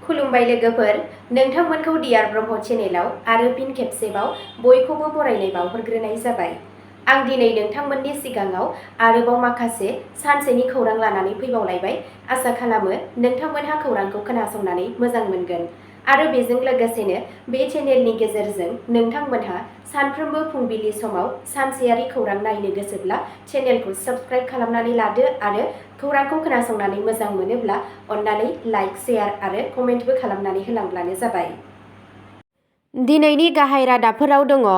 खुलुमबाय लोगोफोर, नोंथांमोनखौ डियार ब्रह्म चेनेलाव आरो फिन खेबसेबाव बयखौबो बरायनाय बावहरग्रोनाय जाबाय। आं दिनै नोंथांमोननि सिगाङाव आरोबाव माखासे सानसेनि खौरां लानानै फैबावलायबाय। आसा खालामो नोंथांमोनहा खौरांखौ खोनासंनानै मोजां मोनगोन आरो बेजों लोगोसेनो बे चेनेलनि गेजेरजों नोंथांमोनहा सानफ्रोमबो फुंबिलि समाव सानसेयारि खौरां नायनो गोसोब्ला चेनेलखौ साबस्क्राइब खालामनानै लादो आरो खौरांखौ खोनासंनानै मोजां मोनोब्ला अन्नानै लाइक, शेयार आरो कमेन्टबो खालामनानै होलांब्लानो जाबाय। दिनैनि गाहाय रादाबफोराव दङ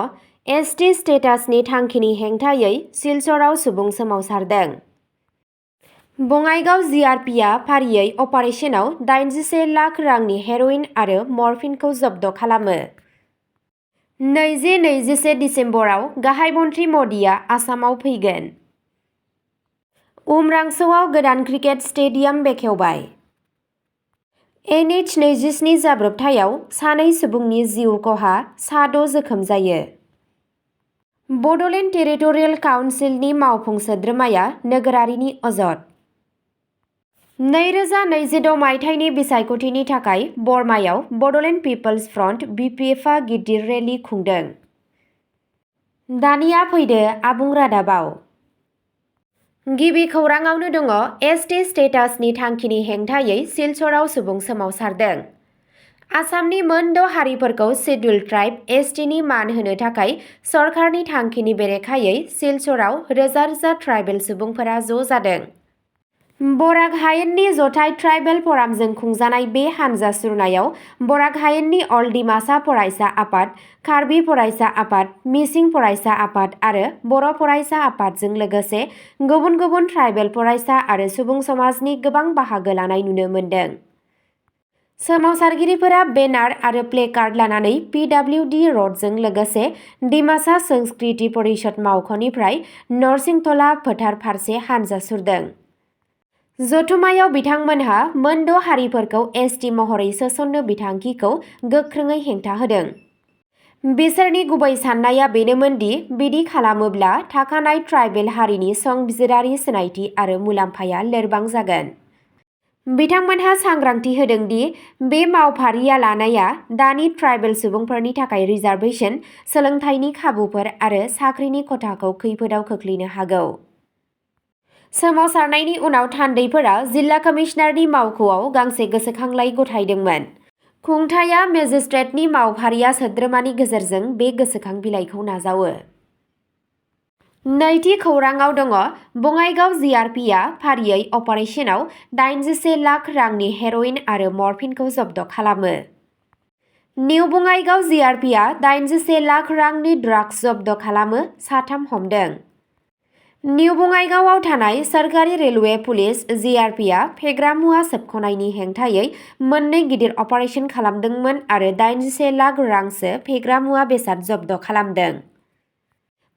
एसटि स्टेटासनि थांखिनि हेंथायै सिलचराव सुबुं सोमावसारदों। बङाइगाव जिआरपिआ फारियै अपारेशनाव 81 लाख रांनि हेर'इन आरो मर्फिनखौ जब्द खालामो। 20-21 दिसेम्बराव गाहाय मन्त्रि मदिआ आसामाव फैगोन। उमरांचौआव गोदान क्रिकेट स्टेडियाम बेखेवबाय। NH-27 जाब्रबथायाव सानै सुबुंनि जिउ खहा, 6 जोखोम जायो। बड'लेण्ड टेरिटरियेल काउन्सिलनि मावफुं सोद्रोमाया नोगोरारिनि अजद। 2026 मायथाइनि बिसायख'थिनि थाखाय बर्मायाव बड'लेण्ड पिपल्स फ्रन्ट (BPF) आ गिदिर रेलि खुंदों। दानिया फैदो आबुं रादाबाव। गिबि खौराङावनो दङ एसटि स्टेटासनि थांखिनि हेंथायै सिलचराव सुबुं सोमावसारदों। आसामनि मोन 6 हारिफोरखौ सिड्युल ट्राइब (एसटि) नि मान होनो थाखाय सरकारनि थांखिनि बेरेखायै सिलचराव रोजा रोजा ट्राइबेल सुबुंफोरा ज' जादों। बराक हायेननि जथाय ट्राइबेल फ'रामजों खुंजानाय बे हानजा सुरनायाव बराक हायेननि अल डिमासा फरायसा आफाद, कार्बि फरायसा आफाद, मिसिं फरायसा आफाद आरो बर' फरायसा आफादजों लोगोसे गुबुन गुबुन ट्राइबेल फरायसा आरो सुबुं समाजनि गोबां बाहागो लानाय नुनो मोन्दों। सोमावसारगिरिफोरा बेनार आरो प्लेकार्ड लानानै PWD र'डजों लोगोसे डिमासा संस्कृति परिषद मावख'निफ्राय नरसिंहतला फोथार फारसे हानजा सुरदों। जथुम्मायाव बिथांमोनहा मोन 6 हारिफोरखौ एसटि महरै सोसननो बिथांखिखौ गोख्रोङै हेंथा होदों। बिसोरनि गुबै साननाया बेनोमोन दि बिदि खालामोब्ला थाखानाय ट्राइबेल हारिनि संबिजिरारि सिनायथि आरो मुलाम्फाया लोरबां जागोन। बिथांमोनहा सांग्रांथि होदों दि बे मावफारिया लानाया दानि ट्राइबेल सुबुंफोरनि थाखाय रिजार्भेसन, सोलोंथाइनि खाबुफोर आरो साख्रिनि खथाखौ खैफोदाव खोख्लैनो हागौ। सोमावसारनायनि उनाव थान्दैफोरा जिल्ला कमिशनारनि मावख'आव गांसे गोसोखांलाइ गथायदोंमोन। खुंथाइया मेजिस्ट्रेटनि मावफारिया सोद्रोमानि गेजेरजों बे गोसोखां बिलाइखौ नाजावो। नैथि खौराङाव दङ बङाइगाव जिआरपिआ फारियै अपारेशनाव 81 लाख रांनि हेर'इन आरो मर्फिनखौ जब्द खालामो। निउ बङाइगाव जिआरपिआ 81 लाख रांनि ड्राग्स जब्द खालामो, 3 हमदों। निउ बङाइगावआव थानाय सोरखारि रेलवे पुलिस जिआरपिआ फेग्रा मुवा सोबख'नायनि हेंथायै मोननै गिदिर अपारेशन खालामदोंमोन आरो 81 लाख रांसो फेग्रा मुवा बेसाद जब्द खालामदों।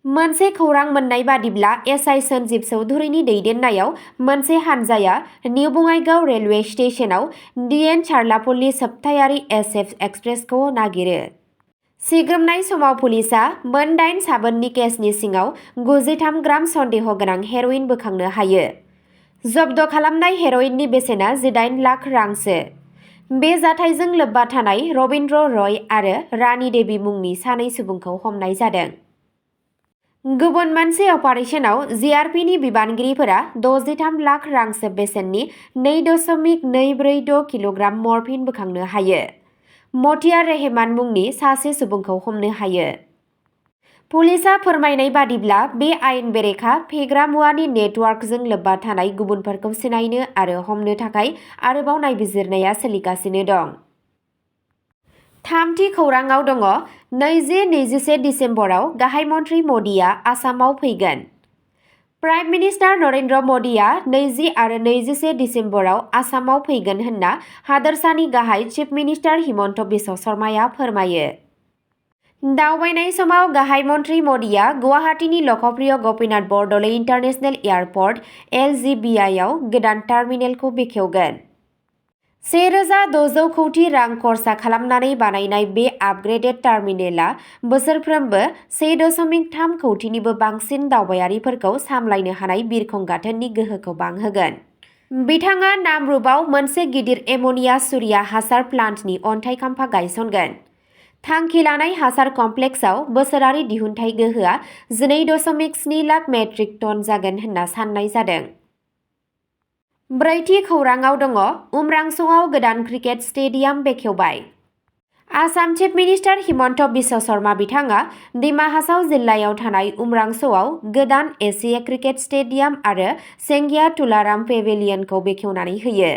मोनसे खौरां मोन्नाय बादिब्ला एसआइ सन्जीब चौधुरीनि दैदेननायाव मोनसे हानजाया new Bongaigaon railway स्टेशनाव DN Charlapalli सप्तायारि SF एक्सप्रेसखौ नागिरो। सिग्रोमनाय समाव पुलिसआ मोन 8 साबोननि केसनि सिङाव 93 ग्राम सन्देह गोनां हेर'इन बोखांनो हायो। जब्द खालामनाय हेर'इननि बेसेना 18 लाख रांसो। बे जाथायजों लोब्बा थानाय रबिन्द्र रय आरो रानी देवी मुंनि सानै सुबुंखौ हमनाय जादों। गुबुन मोनसे अपारेशनाव जिआरपिनि बिबानगिरिफोरा 63 लाख रांसो बेसेननि 2.246 किल'ग्राम मर्फिन बोखांनो हायो। मतियार रेहमान मुंनि सासे सुबुंखौ हमनो हायो। पुलिसआ फोरमायनाय बादिब्ला बे आयेन बेरेखा फेग्रा मुवानि नेटवार्कजों लोब्बा थानाय गुबुनफोरखौ सिनायनो आरो हमनो थाखाय आरोबाव नायबिजिरनाया सोलिगासिनो दं। थामथि खौराङाव दङ 20-21 दिसेम्बराव गाहाय मन्त्रि मदिआ आसामाव फैगोन। प्राइम मिनिस्टार नरेन्द्र मदिआ 20 आरो 21 दिसेम्बराव आसामाव फैगोन होनना हादोरसानि गाहाय चिफ मिनिस्टार हिमन्त बिश्व शर्माया फोरमायो। दावबायनाय समाव गाहाय मन्त्रि मदिआ गुवाहाटीनि लकप्रिय Gopinath Bordoloi international airport (LGBI) आव गोदान टार्मिनेलखौ बेखेवगोन। 1,600 कौटि रां खरसा खालामनानै बानायनाय बे आपग्रेडेड टार्मिनेला बोसोरफ्रोमबो 1.3 कौटिनिबो बांसिन दावबायारिफोरखौ सामलायनो हानाय बिरखं गाथोननि गोहोखौ बांहोगोन। बिथाङा नामरुबाव मोनसे गिदिर एमोनिया सुरिया हासार प्लान्टनि अन्थाइ खाम्फा गायसनगोन। थांखि लानाय हासार कमप्लेक्सआव बोसोरारि दिहुनथाइ गोहोआ 12.7 लाख मेट्रिक टन जागोन होनना साननाय जादों। ब्रैथि खौराङाव दङ उमरांसुआव गोदान क्रिकेट स्टेडियाम बेखेवबाय। आसाम चिफ मिनिस्टार हिमन्त बिश्व शर्मा बिथाङा डिमा हासाव जिल्लायाव थानाय उमरांसुआव गोदान एशिया क्रिकेट स्टेडियाम आरो सेंगिया तुलाराम पेभिलियनखौ बेखेवनानै होयो।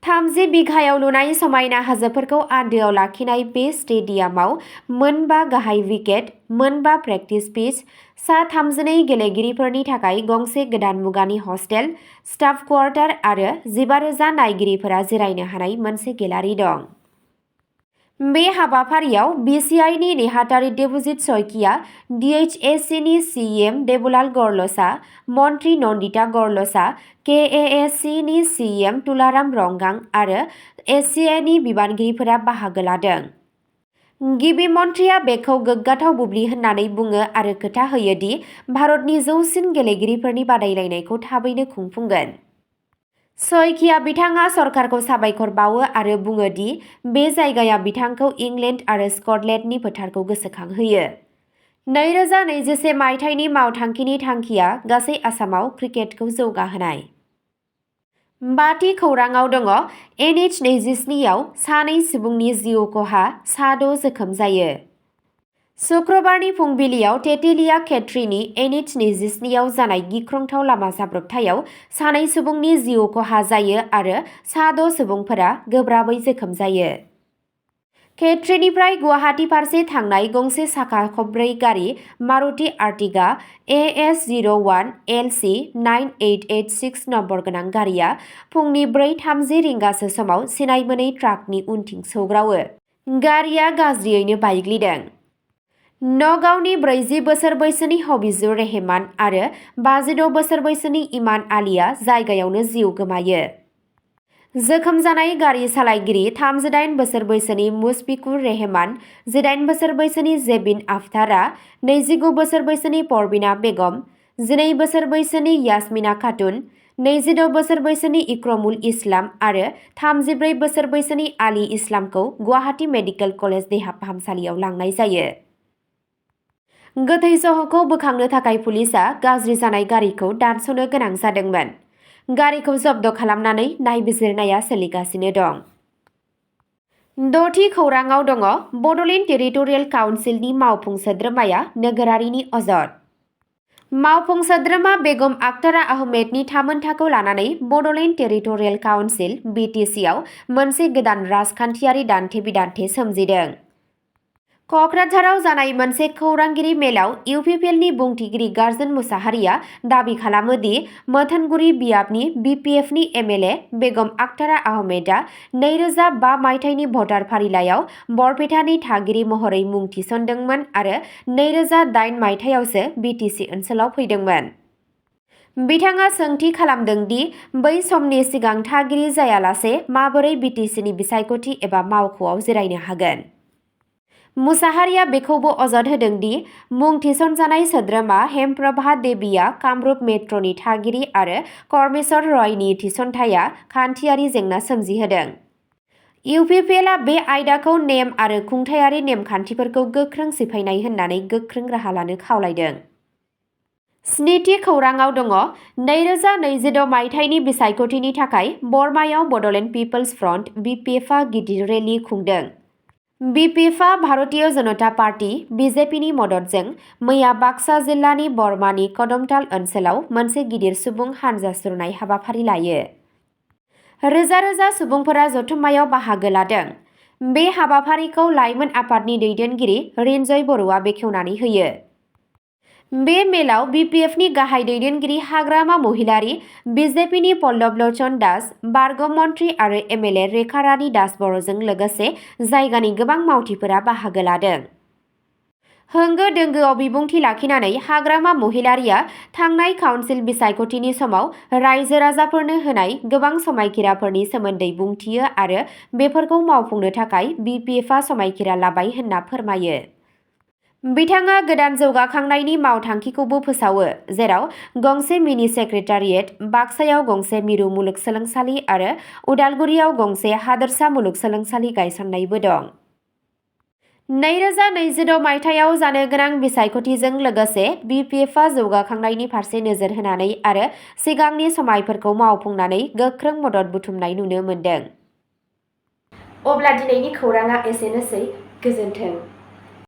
30 बिघायाव लुनाय समायना हाजोफोरखौ आन्दोआव लाखिनाय बे स्टेडियामाव 4 गाहाय विकेट, 4 प्रेक्टिस पिच, सा 32 गेलेगिरिफोरनि थाखाय गंसे गोदान मुगानि हस्टेल, स्टाफ क्वार्टार आरो 15,000 नायगिरिफोरा जिरायनो हानाय मोनसे गेलारि दं। बे हाबाफारियाव बिसिआइनि नेहाथारि देबजित शइकिया, डिएचएससिनि सिएम देबुलाल गरलचा, मन्त्रि नन्दिता गरलचा, केएएससिनि सिएम तुलाराम रंगां आरो एससिएनि बिबानगिरिफोरा बाहागो लादों। गिबि मन्थ्रिया बेखौ गोग्गाथाव बुब्लि होननानै बुङो आरो खोथा होयो दि भारतनि जौसिन गेलेगिरिफोरनि बादायलायनायखौ थाबैनो खुंफुंगोन। शइकिया बिथाङा सरकारखौ साबायखर बावो आरो बुङो दि बे जायगाया बिथांखौ इंलेन्ड आरो स्कटलेन्डनि फोथारखौ गोसोखांहोयो। 2021 मायथाइनि मावथांखिनि थांखिया गासै आसामाव क्रिकेटखौ जौगाहोनाय। बाथि खौराङाव दङ NH-27 आव सानै सुबुंनि जिउ खहा, सा 6 जोखोम जायो। शुक्रबारनि फुंबिलियाव तेतेलिया खेत्रीनि NH-27 आव जानाय गिख्रंथाव लामा जाब्रबथायाव सानै सुबुंनि जिउ खहा जायो आरो सा 6 सुबुंफोरा गोब्राबै जोखोम जायो। खेत्रीनिफ्राय गुवाहाटी फारसे थांनाय गंसे साखा खबब्रै गारि Maruti Ertiga AS01 LC 9886 number गोनां गारिया फुंनि 4:30 रिंगासो समाव सिनाय मोनै ट्राकनि उनथिं सौग्रावो। गारिया गाज्रियैनो बायग्लिदों। नगावनि 40 बोसोर बैसोनि हबिजुर रेहमान आरो 56 बोसोर बैसोनि इमान आलीआ जायगायावनो जिउ गोमायो। जोखोम जानाय गारि सालायगिरि 38 बोसोर बैसोनि मुशफिकुर रेहमान, 18 बोसोर बैसोनि जेबिन आफतारा, 29 बोसोर बैसोनि परबिना बेगम, 12 बोसोर बैसोनि यास्मिना खातुन, 26 बोसोर बैसोनि इक्रमुल इस्लाम आरो 34 बोसोर बैसोनि आली इस्लामखौ गुवाहाटी मेडिकेल कलेज देहा फाहामसालियाव लांनाय जायो। गोथै सहखौ बोखांनो थाखाय पुलिसआ गाज्रि जानाय गारिखौ दानस'नो गोनां जादोंमोन। गारिखौ जब्द खालामनानै नायबिजिरनाया सोलिगासिनो दं। द'थि खौराङाव दङ बड'लेण्ड टेरिटरियेल काउन्सिलनि मावफुं सोद्रोमाया नोगोरारिनि अजद। मावफुं सोद्रोमा बेगम आक्तारा आहमेदनि थामोनथाखौ लानानै बड'लेण्ड टेरिटरियेल काउन्सिल BTC आव मोनसे गोदान राजखान्थियारि दान्थे-बिदान्थे सोमजिदों। क'क्राझाराव जानाय मोनसे खौरांगिरि मेलाव इउपिपिएलनि बुंथिगिरि गार्जोन मुसाहारिया दाबि खालामो दि मोथोनगुरि बियाबनि BPFनि MLA बेगम आक्तारा आहमेदआ 2005 मायथाइनि भटार फारिलाइयाव बरपेटानि थागिरि महरै मुं थिसनदोंमोन आरो 2008 मायथाइयावसो BTC ओनसोलाव फैदोंमोन। बिथाङा सोंथि खालामदों दि बै समनि सिगां थागिरि जायालासे माबोरै BTCनि बिसायख'थि एबा मावख'आव जिरायनो हागोन। मुसाहारिया बेखौबो अजद होदों दि मुं थिसनजानाय सोद्रोमा हेमप्रभा देवीआ कामरुप मेट्र'नि थागिरि आरो करमेश्वर रयनि थिसनथाया खान्थियारि जेंना सोमजिहोदों। इउपिपिएलआ बे आयदाखौ नेम आरो खुंथायारि नेमखान्थिफोरखौ गोख्रों सिफायनाय होननानै गोख्रों राहा लानो खावलायदों। स्निथि खौराङाव दङ 2026 मायथाइनि बिसायख'थिनि थाखाय बरमायाव बड'लेण्ड पिपल्स फ्रन्ट BPFआ गिदिर रेलि खुंदों। BPFआ भारतीय जनता पार्टी BJPनि मददजों मैया बाक्सा जिल्लानि बरमानि कदमताल ओनसोलाव मोनसे गिदिर सुबुं हानजा सुरनाय हाबाफारि लायो। रोजा रोजा सुबुंफोरा जथुम्मायाव बाहागो लादों। बे हाबाफारिखौ लाइमोन आफादनि दैदेनगिरि रिन्जय बर'आ बेखेवनानै होयो। बे मेलाव BPFनि गाहाय दैदेनगिरि हाग्रामा महिलारी, BJPनि पल्लव लोचन दास, बारग' मन्थ्रि आरो MLA रेखा रानी दास बर'जों लोगोसे जायगानि गोबां मावथिफोरा बाहागो लादों। होंगो दोंगोआव बिबुंथि लाखिनानै हाग्रामा महिलारीआ थांनाय काउन्सिल बिसायख'थिनि समाव रायजो राजाफोरनो होनाय गोबां समायखिराफोरनि सोमोन्दै बुंथियो आरो बेफोरखौ मावफुंनो थाखाय BPFआ समायखिरा लाबाय होनना फोरमायो। बिथाङा गोदान जौगाखांनायनि मावथांखिखौबो फोसावो, जेराव गंसे मिनि सेक्रेटारियेट, बाक्सायाव गंसे मिरु मुलुगसोलोंसालि आरो उदालगुरियाव गंसे हादोरसा मुलुगसोलोंसालि गायसननायबो दं। 2026 मायथाइयाव जानो गोनां बिसायख'थिजों लोगोसे बिपिएफआ जौगाखांनायनि फारसे नोजोर होनानै आरो सिगांनि समायफोरखौ मावफुंनानै गोख्रों मदद बुथुमनाय नुनो मोन्दों। अब्ला दिनैनि खौराङा एसेनोसै। गोजोन्थों।